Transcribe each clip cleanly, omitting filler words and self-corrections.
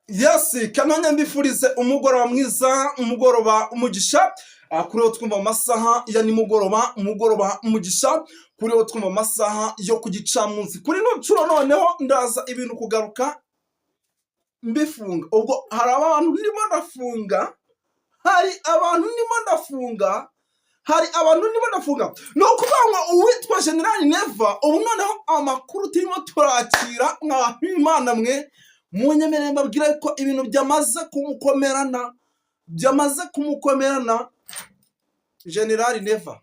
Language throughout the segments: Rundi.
Yes, kanonye mbifurize umugoroba mwiza, umugoroba umugisha. Kuri wo twumva mu masaha ya nimugoroba, umugoroba umugisha kuri wo twumva mu masaha yo ku gicamunsi. Kuri ino nshuro noneho ndaza ibintu kugaruka mbifunga. Ubwo hari abantu ndimo ndafunga, hari abantu ndimo ndafunga, hari abantu ndimo ndafunga. Ni ukuvuga ngo uwitwa General Neva, ubu noneho amakuru turimo turakira, mwa Imana mwe, munyemerere mbabwire ko ibintu byamaze kumukomerana, byamaze kumukomerana. General Neva,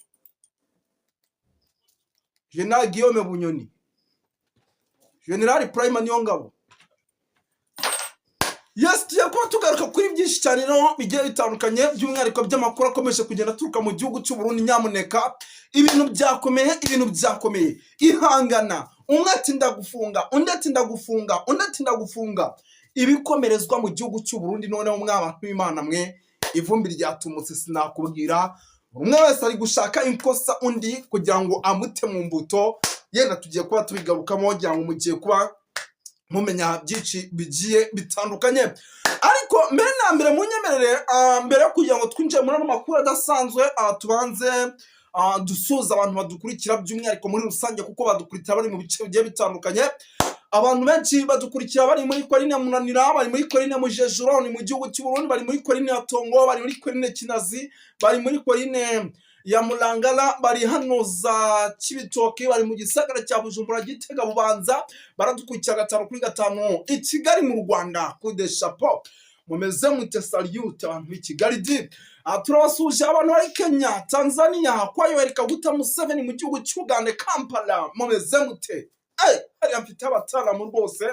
General Guillaume Bunyoni, General Prime Niyongabo. Yes, tugiye kuba tugaruka kuri byinshi cyane rero bigiye bitandukanye, by'umwihariko by'amakuru akomeje kugenda aturuka mu gihugu cy'u Burundi. Nyamuneka, ibintu byakomeye, ibintu byakomeye. Ihangana, umwe ati ndagufunga, undi ati ndagufunga, undi ati ndagufunga. Ibikomerezwa mu gihugu cy'u Burundi noneho, mwa b'Imana mwe, ivumbi ryatumutse sinakubwira. Umwe wese ari gushaka ikosa undi kugira ngo amute mu mbuto. Yenda tugiye kuba tubigarukamo, kugira ngo mugiye kuba mumenya byinshi bigiye bitandukanye. Ariko mbere na mbere munyemerere, mbere yo kugira ngo twinjire muri ano makuru adasanzwe, tubanze dusuhuza abantu badukurikira by'umwihariko muri rusange, kuko badukurikira bari mu bice bigiye bitandukanye. Abantu benshi badukurikira bari muri Korine Munanira, bari muri Korine Mujejuro, ni mu gihugu cy'u Burundi, bari muri Korine ya Tongo, bari muri Korine Kinazi, bari muri Korine ya Murangara, bari hano za Kibitoke, bari mu gisagara cya Bujumbura, Gitega, Bubanza, baradukurikira gatanu kuri gatanu i Kigali mu Rwanda. Kude chapeau, mumeze mute? Salute abantu b'i Kigali di. Turabasuhuje abantu bari Kenya, Tanzania, kwa Yoweri Kaguta Museveni, mu gihugu cy'Uganda, Kampala, mumeze mute? Hariya mfite abataramu rwose.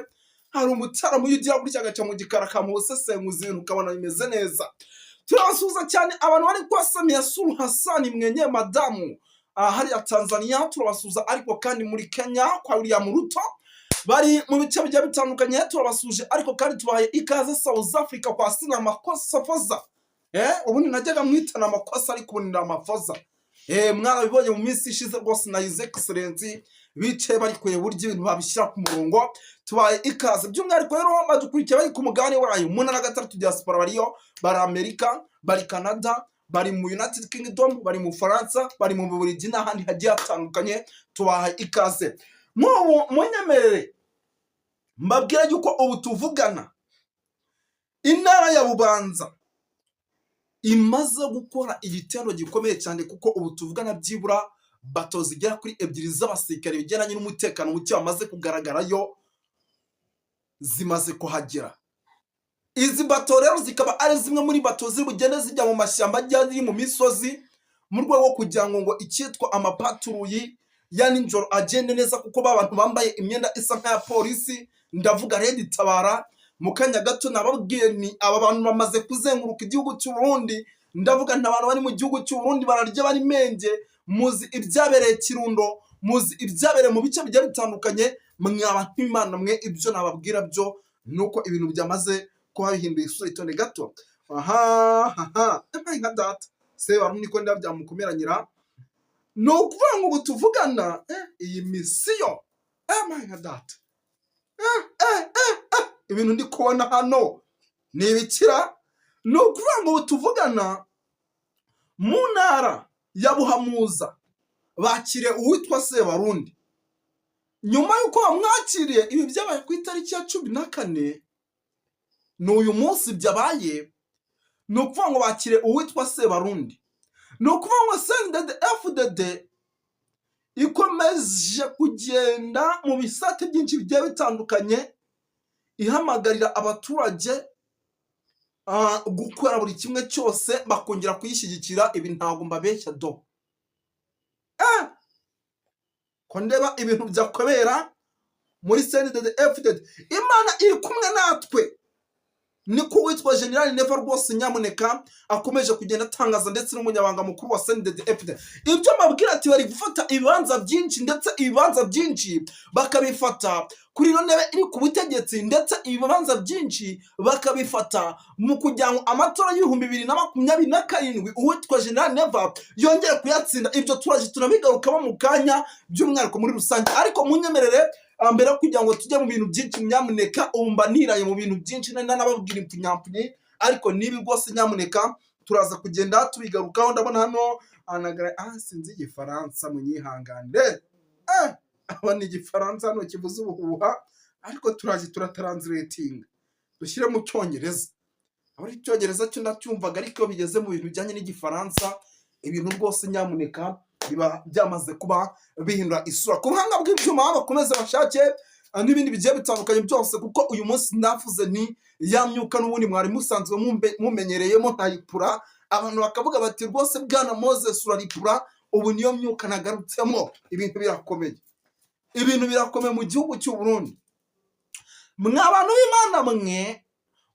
Hari umutaramu iyo ugira gutya agaca mu gikari akamusesenguza ibintu ukabona bimeze neza. Turabasuhuza cyane abantu bari kwa Samia Suluhu Hassan mwenye madamu, hariya Tanzania turabasuhuza. Ariko kandi muri Kenya kwa William Ruto, bari mu bice bigiye bitandukanye, turabasuhuje. Ariko kandi tubahaye ikaze South Africa kwa Sina Makosa Foza. Ubundi najyaga mwitana amakosa, ariko ubu ni Amafoza. Mwarabibonye mu minsi ishize rwose na His Excellency bicaye bari kureba uburyo ibintu babishyira ku murongo. Tubaye ikaze by'umwihariko rero badukurikiye bari ku mugabane wayo mu ntara gatandatu diaspora, bariyo, bari Amerika, bari Canada, bari mu United Kingdom, bari mu Bufaransa, bari mu Bubiligi n'ahandi hagiye hatandukanye. Tubahaye ikaze. Nk'ubu munyemerere mbabwira yuko ubu tuvugana intara ya Bubanza imaze gukora igitero gikomeye cyane, kuko ubu tuvugana byibura bato zigera kuri ebyiri z'abasirikare bigendanye n'umutekano muke bamaze kugaragarayo, zimaze kuhagera. Izi bato rero zikaba ari zimwe muri bato ziri bugende zijya mu mashyamba agiye ari mu misozi, mu rwego rwo kugira ngo icyitwa amapatrouille ya nijoro agende neza, kuko ba bantu bambaye imyenda isa nk'aya polisi, ndavuga Red Tabara. Mu kanya gato nababwiye ni aba bantu bamaze kuzenguruka igihugu cy'u Burundi. Ndavuga nti abantu bari mu gihugu cy'u Burundi bararya bari menge. Muzi ibyabereye Kirundo, muzi ibyabereye mu bice bigiye bitandukanye. Mwaba nk'Imana mwe, ibyo nababwira byo ni uko ibintu byamaze kuba bihinduye isura. Itonde gato, aha aha, nka data se barundi niko ndaba byamukomeranyira. Ni ukuvuga ngo ubu tuvugana, iyi mission, nka data, ibintu ndi kubona hano ni ibikira. Ni ukuvuga ngo ubu tuvugana mu ntara ya Buhamuza bakiriye uwitwa Sebarundi. Nyuma y'uko bamwakiriye, ibi byabaye ku itariki ya 14, ni uyu munsi byabaye. Ni ukuvuga ngo bakiriye uwitwa Sebarundi. Ni ukuvuga ngo CNDD FDD ikomeje kugenda mu bisate byinshi bigiye bitandukanye ihamagarira abaturage gukora buri kimwe cyose bakongera kuyishyigikira. Ibi ntabwo mbabeshya do. Ko ndeba ibintu byakomera muri CNDD FDD, Imana iri kumwe natwe, niko witwa General Neva rwose nyamuneka akomeje kugenda atangaza, ndetse n'umunyabanga mukuru wa CNDD FDD. Ibyo mbabwira ati bari gufata ibibanza byinshi, ndetse ibibanza byinshi bakabifata kuri ino ntebe iri ku butegetsi, ndetse ibibanza byinshi bakabifata mu kugira ngo amatora y'2027 uwitwa General Neva yongere kuyatsinda. Ibyo turaje tunabigarukamo mu kanya by'umwihariko muri rusange, ariko munyemerere. Mbere yo kugira ngo tujye mu bintu byinshi, nyamuneka, ubu mba niraye mu bintu byinshi, nari nanababwira impfunyapfunyi, ariko nibi rwose nyamuneka turaza kugenda tubigarukaho. Ndabona hano sinzi Igifaransa, munyihanganire. Aba ni Igifaransa hano kivuze ubuhuha, ariko turaje turatranslatinga dushyire mu Cyongereza. Abari Icyongereza cyo ndacyumvaga, ariko iyo bigeze mu bintu bijyanye n'Igifaransa, ibintu rwose nyamuneka biba byamaze kuba bihindura isura. Ku buhanga bw'ibyuma bakomeze bashake n'ibindi bigiye bitandukanye byose, kuko uyu munsi navuze ni ya myuka n'ubundi mwari musanzwe mumenyereyemo nkayipura, abantu bakavuga bati: "Rwose bwana Moses uraripura." Ubu niyo myuka nagarutsemo. Ibintu birakomeye, ibintu birakomeye mu gihugu cy'u Burundi. Mwa bantu b'Imana mwe,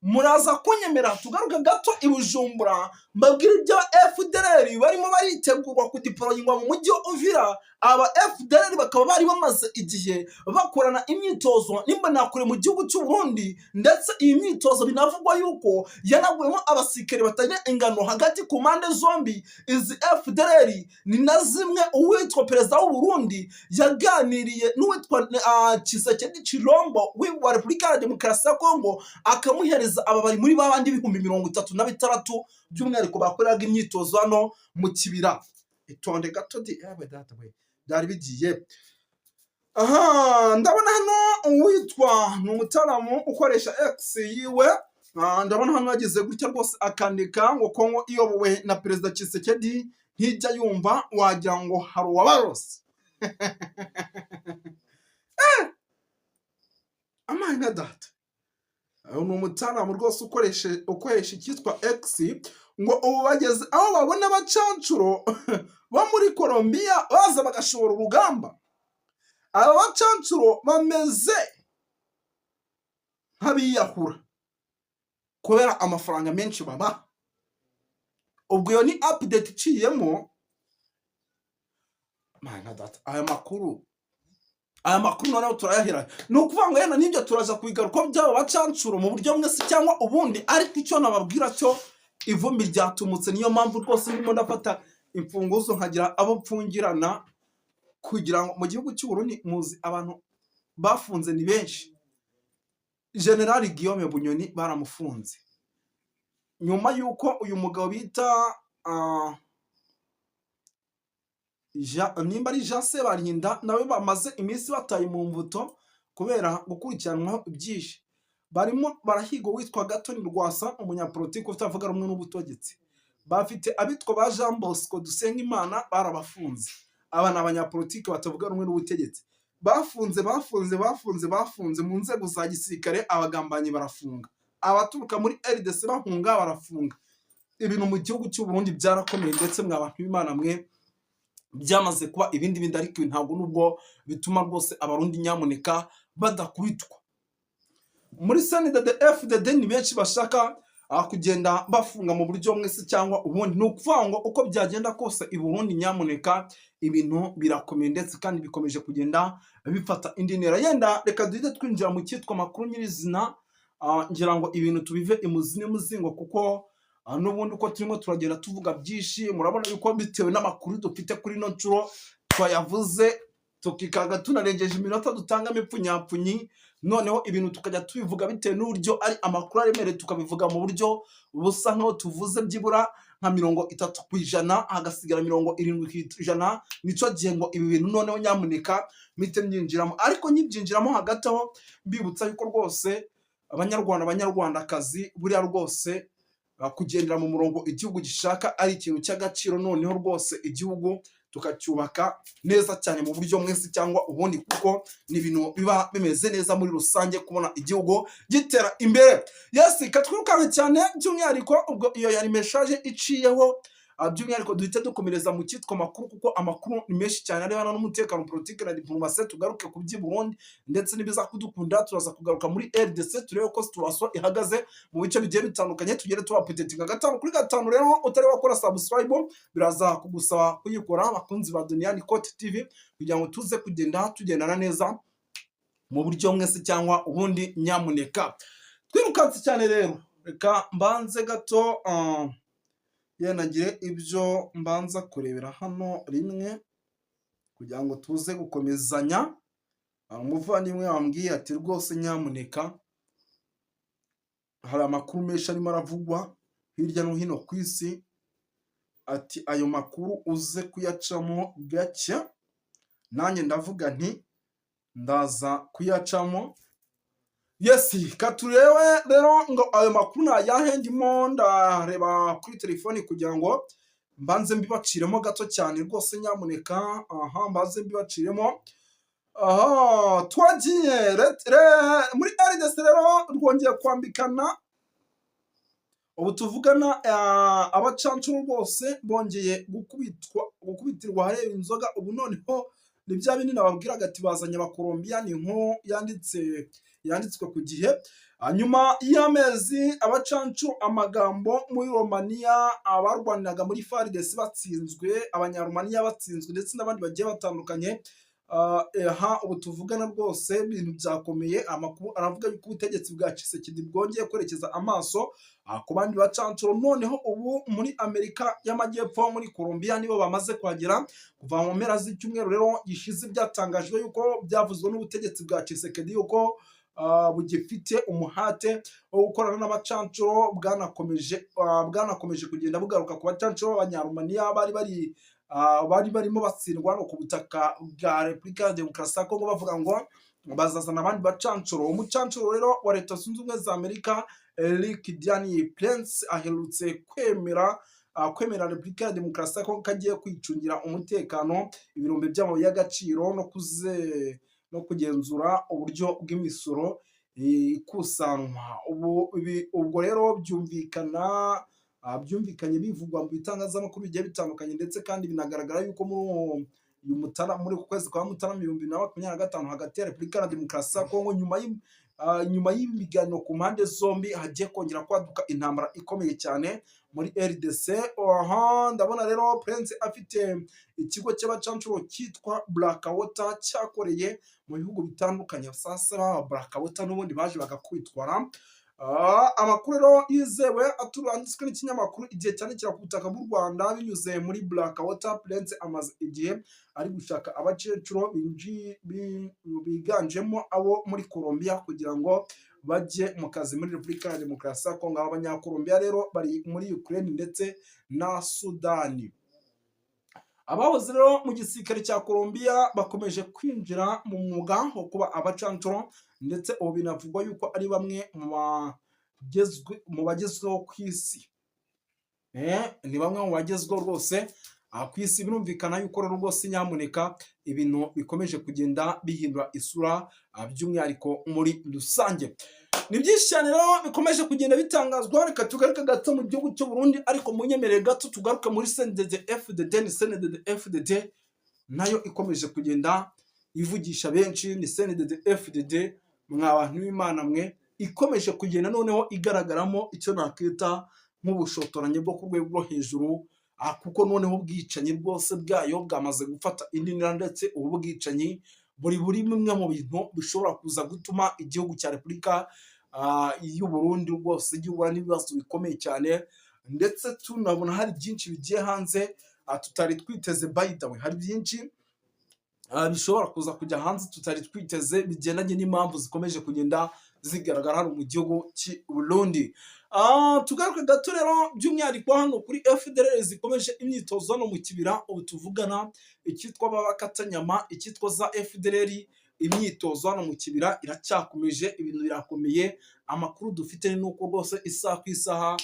muraza kunyemera tugaruke gato i Bujumbura, mbabwire ibyo FDLR barimo baritegurwa kudeployingwa mu mujyi wa Uvira. Aba FDLR bakaba bari bamaze igihe bakorana imyitozo n'Imbonerakure mu gihugu cy'u Burundi, ndetse iyi myitozo binavugwa yuko yanaguyemo abasirikare batagira ingano hagati ku mpande zombi. Izi FDLR ni na zimwe uwitwa perezida w'u Burundi yaganiriye n'uwitwa Tshisekedi Tshilombo wa Repubulika ya Demokarasi ya Kongo, akamuhereza aba bari muri babandi 36,000 by'umwihariko bakoreraga imyitozo hano mu Kibira. Itonde gato di, yewe data we, byari bigiye aha. Ndabona hano uwitwa ni umutaramu ukoresha X yiwe. Ndabona hano yagize gutya rwose akandika ngo Kongo iyobowe na perezida Tshisekedi ntijya yumva, wagira ngo hari uwabarose. Amaye nka data! Uyu ni umutaramu rwose ukoresha icyitwa X, ngo ubu bageze aho babona abacancuro bo muri Colombia baza bagashobora urugamba. Aba bacancuro bameze nk'abiyahura kubera amafaranga menshi babaha. Ubwo iyo ni update iciyemo. Mana data, aya makuru noneho turayahera. Ni ukuvuga ngo yenda n'ibyo turaza kubigaruka by'aba bacancuro mu buryo bumwe se cyangwa ubundi, ariko icyo nababwira cyo, ivumbi ryatumutse. Niyo mpamvu rwose ndimo ndafata imfunguzo nkagira abo mfungirana, kugira ngo mu gihugu cy'u Burundi muzi abantu bafunze ni benshi. General Guillaume Bunyoni baramufunze nyuma y'uko uyu mugabo bita nimba ari Jean Sebarinda nawe bamaze iminsi bataye mu mvuto kubera gukurikiranwaho ibyinshi. Barimo barahiga uwitwa Gatoni Rwasa, umunyapolitiki utavuga rumwe n'ubutegetsi. Bafite abitwa ba Jean Bosco Dusengimana, barabafunze. Aba ni abanyapolitiki batavuga rumwe n'ubutegetsi. Bafunze, bafunze, bafunze, bafunze mu nzego za gisirikare, abagambanyi barafunga, abaturuka muri RDC bahunga barafunga. Ibintu mu gihugu cy'u Burundi byarakomeye, ndetse mwa bantu b'Imana mwe, byamaze kuba ibindi bindi, ariko ibi ntabwo nubwo bituma rwose Abarundi nyamuneka badakubitwa. Muri CNDD FDD ni benshi bashaka kugenda bafunga mu buryo bumwe se cyangwa ubundi. Ni ukuvuga ngo uko byagenda kose i Burundi nyamuneka ibintu birakomeye, ndetse kandi bikomeje kugenda bifata indi ntera. Yenda reka duhite twinjira mu cyitwa amakuru nyirizina, ngira ngo ibintu tubive imuzi n'imuzingo, kuko n'ubundi uko turimo turagenda tuvuga byinshi, murabona yuko bitewe n'amakuru dufite kuri ino nshuro twayavuze, tukikanga tunarengeje iminota dutangamo ipfunyapfunyi. Noneho ibintu tukajya tubivuga bitewe n'uburyo ari amakuru aremereye, tukabivuga mu buryo busa nk'aho tuvuze byibura nka 30%, hagasigara 70%. Nicyo gihe ngo ibi bintu noneho nyamuneka mpite mbyinjiramo. Ariko nkibyinjiramo hagati aho, mbibutsa yuko rwose Abanyarwanda, Abanyarwandakazi, buriya rwose kugendera mu murongo igihugu gishaka ari ikintu cy'agaciro. Noneho rwose igihugu tukacyubaka neza cyane mu buryo mwese cyangwa ubundi, kuko ni ibintu biba bimeze neza muri rusange kubona igihugu gitera imbere. Yes, katwirukanka cyane by'umwihariko. Ubwo iyo yari message iciyeho. By'umwihariko duhite dukomereza mu cyitwa amakuru, kuko amakuru ni menshi cyane arebana n'umutekano, politiki na diplomasi. Tugaruke ku by'i Burundi, ndetse n'ibiza kudukunda turaza kugaruka muri RDC, turebe ko situation ihagaze mu bice bigiye bitandukanye, tugere tuba updatinga gatanu kuri gatanu. Rero utari wakora subscribe, biraza kugusaba kuyikora, abakunzi ba Duniani Court TV, kugira ngo tuze kugenda tugendana neza mu buryo mwese cyangwa ubundi. Nyamuneka twirukanse cyane rero, reka mbanze gato yenagire ibyo mbanza kurebera hano rimwe kugira ngo tuze gukomezanya. Umuvandimwe wambwiye ati: "Rwose nyamuneka, hari amakuru menshi arimo aravugwa hirya no hino ku isi," ati: "Ayo makuru uze kuyacamo gake." Nanjye ndavuga nti: "Ndaza kuyacamo." Yes, katurebe rero ngo ayo makuru ni ayahe. Ndimo ndareba kuri telefoni kugira ngo mbanze mbibaciremo gato cyane rwose nyamuneka. Aha, mbanze mbibaciremo. Aha twagiye muri RDC rero, rwongeye kwambikana. Ubu tuvugana abacancuro rwose bongeye gukubitwa, gukubitirwa ahareba inzoga. Ubu noneho ni bya bindi nababwiraga ati bazanye Abakolombiya. Ni inkuru yanditswe ku Gihe. Hanyuma y'amezi abacancuro amagambo muri Romaniya, abarwaniraga muri FARDC batsinzwe, Abanyaromaniya batsinzwe, ndetse n'abandi bagiye batandukanye. Aha ubu tuvugana rwose ibintu byakomeye. Amakuru aravuga yuko ubutegetsi bwa Tshisekedi bwongeye kwerekeza amaso ku bandi bacancuro. Noneho ubu muri Amerika y'Amajyepfo, muri Colombia, nibo bamaze kuhagera kuva mu mpera z'icyumweru rero gishize. Byatangajwe yuko byavuzwe n'ubutegetsi bwa Tshisekedi yuko bugifite umuhate wo gukorana n'abacancuro. Bwanakomeje kugenda bugaruka ku bacancuro b'Abanyarumaniya bari barimo batsindwa no ku butaka bwa Repubulika ya Demokarasi ya Kongo, bavuga ngo bazazana abandi bacancuro. Umucancuro rero wa Leta Zunze Ubumwe za Amerika, Eric Diani Prince, aherutse kwemera Repubulika ya Demokarasi ya Kongo ko agiye kwicungira umutekano ibirombe by'amabuye y'agaciro no kugenzura uburyo bw'imisoro ikusanwa. Ubu ubwo rero byumvikanye bivugwa mu bitangazamakuru bigiye bitandukanye, ndetse kandi binagaragara yuko muri uyu Mutara, muri uku kwezi kwa Mutarama 2025, hagati ya Repubulika ya Demokarasi ya Kongo, nyuma y'ibiganiro ku mpande zombi, hagiye kongera kwaduka intambara ikomeye cyane muri RDC. Aha ndabona rero Prince afite ikigo cy'abacancuro cyitwa Blackwater cyakoreye mu bihugu bitandukanye. Sasa ba Blackwater n'ubundi baje bagakwitwara. Amakuru rero yizewe aturanditswe n'ikinyamakuru Igihe cyandikira ku butaka bw'u Rwanda, binyuze muri Blackwater, Prince amaze igihe ari gushaka abacancuro biganjemo abo muri Colombia kugira ngo bajye mu kazi muri Repubulika ya Demokarasi ya Kongo. Aba Banyakolombiya rero bari muri Ukraine ndetse na Sudani. Abahoze rero mu gisirikare cya Colombia bakomeje kwinjira mu mwuga wo kuba abacancuro, ndetse ubu binavugwa yuko ari bamwe mu bagezweho ku isi. Ni bamwe mu bagezweho rwose ku isi. Birumvikana yuko rero rwose nyamuneka ibintu bikomeje kugenda bihindura isura, by'umwihariko muri rusange. Ni byinshi cyane rero bikomeje kugenda bitangazwa. Reka tugaruke gato mu gihugu cy'u Burundi, ariko munyemerere gato tugaruke muri CNDD FDD. Ni CNDD FDD nayo ikomeje kugenda ivugisha benshi. Ni CNDD FDD, mwa bantu b'Imana mwe, ikomeje kugenda noneho igaragaramo icyo nakwita nk'ubushotoranyi bwo ku rwego rwo hejuru, kuko noneho ubwicanyi bwose bwayo bwamaze gufata indi ntera, ndetse ubu bwicanyi buri bimwe mu bintu bishobora kuza gutuma igihugu cya Repubulika y'u Burundi rwose gihura n'ibibazo bikomeye cyane. Ndetse tunabona hari byinshi bigiye hanze tutari twiteze. By the way, hari byinshi bishobora kuza kujya hanze tutari twiteze, bigendanye n'impamvu zikomeje kugenda zigaragara hano mu gihugu cy'i Burundi. Tugaruke gato rero by'umwihariko hano kuri FDLR zikomeje imyitozo hano mu Kibira. Ubu tuvugana icyitwa Babakatanyama, icyitwa za FDLR, imyitozo hano mu Kibira iracyakomeje. Ibintu birakomeye. Amakuru dufite ni uko rwose isaha ku isaha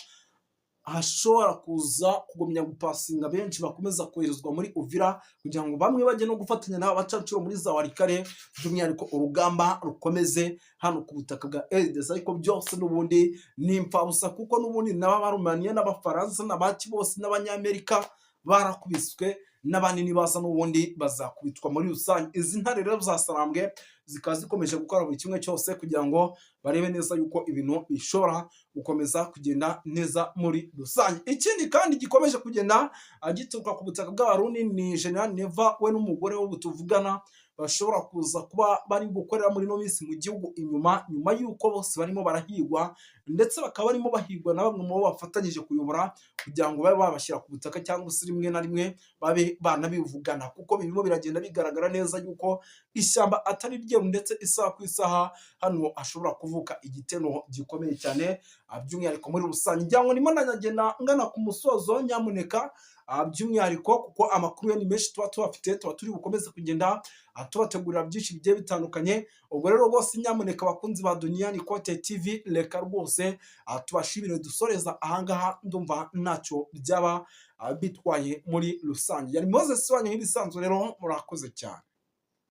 hashobora kuza kugumya gupasinga benshi bakomeza koherezwa muri Uvira, kugira ngo bamwe bajye no gufatanya n'aba bacancuro muri za Walikale, by'umwihariko urugamba rukomeze hano ku butaka bwa RDC. Ariko byose n'ubundi ni imfabusa, kuko n'ubundi n'Abarumaniya n'Abafaransa n'abaki bose n'Abanyamerika barakubiswe, n'abandi nibaza n'ubundi bazakubitwa muri rusange. Izi ntare rero za Sarambwe zikaba zikomeje gukora buri kimwe cyose kugira ngo barebe neza yuko ibintu bishobora gukomeza kugenda neza muri rusange. Ikindi kandi gikomeje kugenda gituruka ku butaka bw'Abarundi ni General Neva we n'umugore we tuvugana. bashobora kuza kuba bari gukorera muri ino minsi mu gihugu inyuma, nyuma y'uko bose barimo barahigwa, ndetse bakaba barimo bahigwa na bamwe mu bo bafatanyije kuyobora kugira ngo babe babashyira ku butaka cyangwa se rimwe na rimwe babe banabivugana, kuko birimo biragenda bigaragara neza yuko ishyamba atari ryeru, ndetse isaha ku isaha hano hashobora kuvuka igitero gikomeye cyane. By'umwihariko muri rusange ngira ngo ndimo ndagenda ngana ku musozo, nyamuneka, by'umwihariko kuko amakuru yo ni menshi tuba tubafite, tuba turi bukomeze kugenda tubategurira byinshi bigiye bitandukanye. Ubwo rero rwose nyamuneka, abakunzi ba Duniyani Kote TV, reka rwose tubashimire dusoreza ahangaha. Ndumva ntacyo byaba bitwaye muri rusange. Yari Moses wanyu nk'ibisanzwe rero, murakoze cyane.